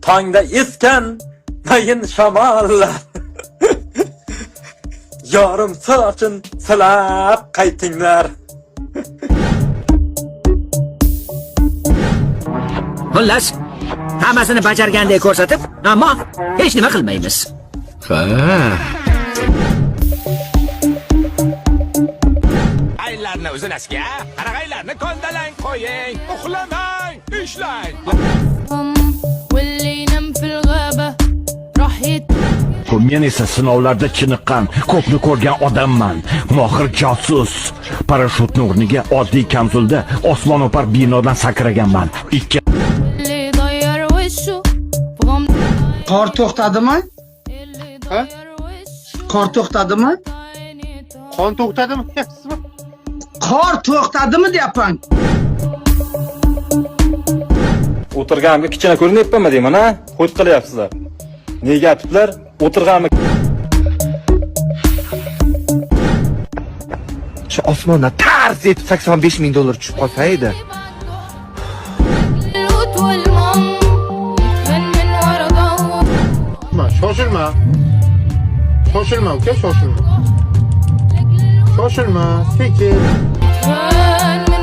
Tongda esgan mayin shamollar. Yorim sochin silab qaytinglar. Xullas, hammasini bajargandek ko'rsatib, ammo hech nima qilmaymiz. Ha. Aylarni uzunasiga, qarag'aylarni ko'ndalang qo'ying, uxlamang, ishlang. واللي ينام في الغابة راح يت Men esa sinovlarda chiniqqan, ko'pni ko'rgan odamman. Mohir josus. Parashyutni o'rniga oddiy kamzulda osmono'par binodan sakraganman. Ikki اللي يضير وشه في غمضة Qor to'xtadimi? اللي يضير وشه Qor to'xtadimi? عيني Qon to'xtadimi deyapsizmi? Qor to'xtadimi deyapman. O'tirganimga kichkina ko'rinyapmanmi deyman, ha? Ho't qilyapsizlar. Negativlar o'tirganimga Shu osmondan tars etib 85 ming dollar tushib qolsa edi. اللوت والمام يتخان من ورا ظهره. Shoshilma. Shoshilma uka, shoshilma. Shoshilma, sekin. يتخان.